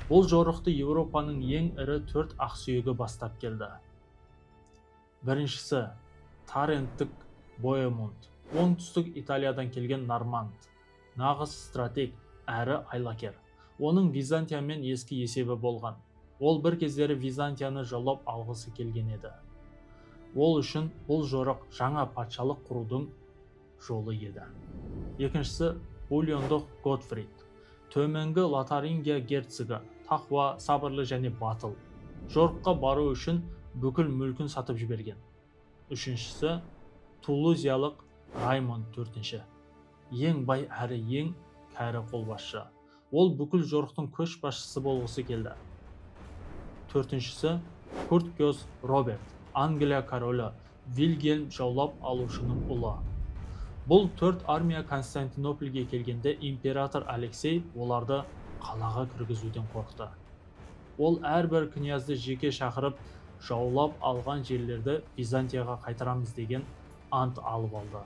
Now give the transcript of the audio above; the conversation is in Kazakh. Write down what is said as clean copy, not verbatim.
Бұл жорықты Еуропаның ең ірі 4 ақсүйегі бастап келді. Біріншісі Таренттік Боэмунд, оңтүстік Италиядан келген норманд, нағыз стратег әрі айлакер. Оның Византиямен ескі есебі болған. Ол бір кездері Византияны жаулап алғысы келген еді. Ол үшін бұл жорық жаңа патшалық құрудың жолы еді. Екіншісі Бульондық Готфрид, төменгі Лотарингия герцогы, тақуа, сабырлы және батыл. Жорыққа бару үшін бүкіл мүлкін сатып жіберген. Үшіншісі Тулузиялық Раймонд IV, ең бай әрі ең кәрі қолбасшы. Ол бүкіл жорықтың көшбасшысы болғысы келді. Төртіншісі Курткөз Роберт, Англия королі Вильгельм жаулап алушының ұлы. Бұл 4 армия Константинопольге келгенде император Алексей оларды қалаға кіргізуден қорықты. Ол әрбір князды жеке шақырып, жаулап алған жерлерді Византияға қайтарамыз деген ант алып алды.